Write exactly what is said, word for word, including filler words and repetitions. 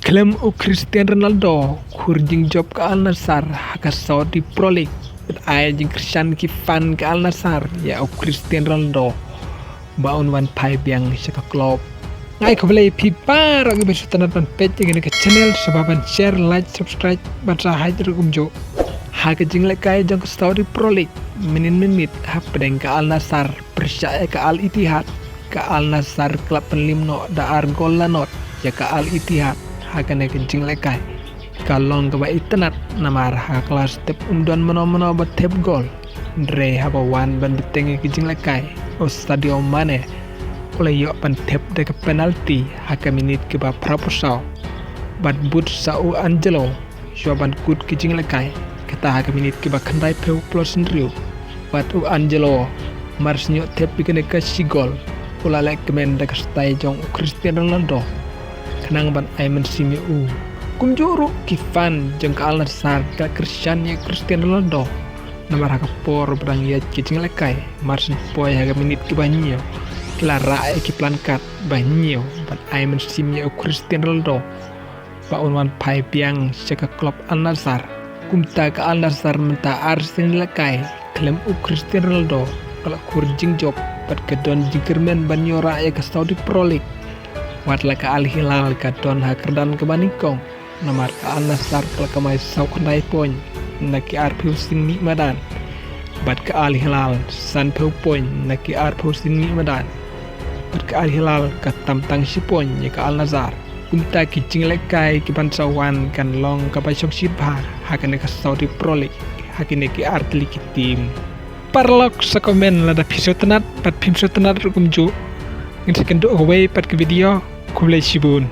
Khlem u Cristiano Ronaldo, khur jingjop ka Al Nassr ha ka Saudi Pro League. Bad ai jingkyrshan ki fan ka Al Nassr ïa u Cristiano Ronaldo ba un wan phai biang sha ka club. Nga ai khublei phi baroh kiba sngewtynnat ban peit ïa kane ka channel, sngewbha ban share, like, subscribe bad sa hait ruh kumjuh. Ha ka jinglehkai jong ka Saudi Pro League mynnin mynmiet hapdeng ka Al Nassr pyrshah ïa ka Al Ittihad, ka Al Nassr ka la pynliem noh da ar gol la nod ïa ka Al Ittihad ha kane ka jinglehkai. Ka long kaba itynnat namar ha ka la step ym don mano mano ba thep gol. Hynrei haba wan ban bteng ïa ka jinglehkai, u Sadio Mane u la ïoh ban thep da ka penalti ha ka minit kaba phra phew saw. Bad bud sa u Angelo shuwa ban kut ka jinglehkai, kata ha ka minit kaba khyndai phew plus hynriew. Bad u Angelo, mar shu ïoh thep ïa kane ka shi gol, u la lehkmen da ka style jong u Cristiano Ronaldo khnang ban ai mynsiem ïa u. Kumjuh ruh ki fan jong ka Al Nassr ki la kyrshan ïa u Cristiano Ronaldo namar ha ka por ba dang ïaid ka jinglehkai, mar shu poi ha ka minit kaba hynñiew, ki la rah ïa ki placard ba hynñiew ban ai mynsiem ïa u Cristiano Ronaldo ba un wan phai biang sha ka club Al Nassr. Kumta ka Al Nassr mynta ar sien lehkai khlem u Cristiano Ronaldo ka la khur jingjop bad ka don jingkyrmen ban ïoh rah ïa ka Saudi Pro League. Wat la ka Al Hilal ka don ha kyrdan kaba nyngkong namar ka Al Nassr ka la kamai saw khyndai point na ki arphew sien mih madan. Bad ka Al Hilal sanphew point na ki arphew sien mih madan. Bad ka Al Hilal ka tam tang shi point ïa ka Al Nassr. Kumta ki jinglehkai kiban sa wan kan long kaba shongshit bha ha kane ka Saudi Pro League ha kine ki ar tylli ki team. Paralok, sa comment lada phi sngewtynnat bad phim sngewtynnat ruh kumjuh. Ngin sa ïakynduh ha kawei pat ka video. Khublei shibun.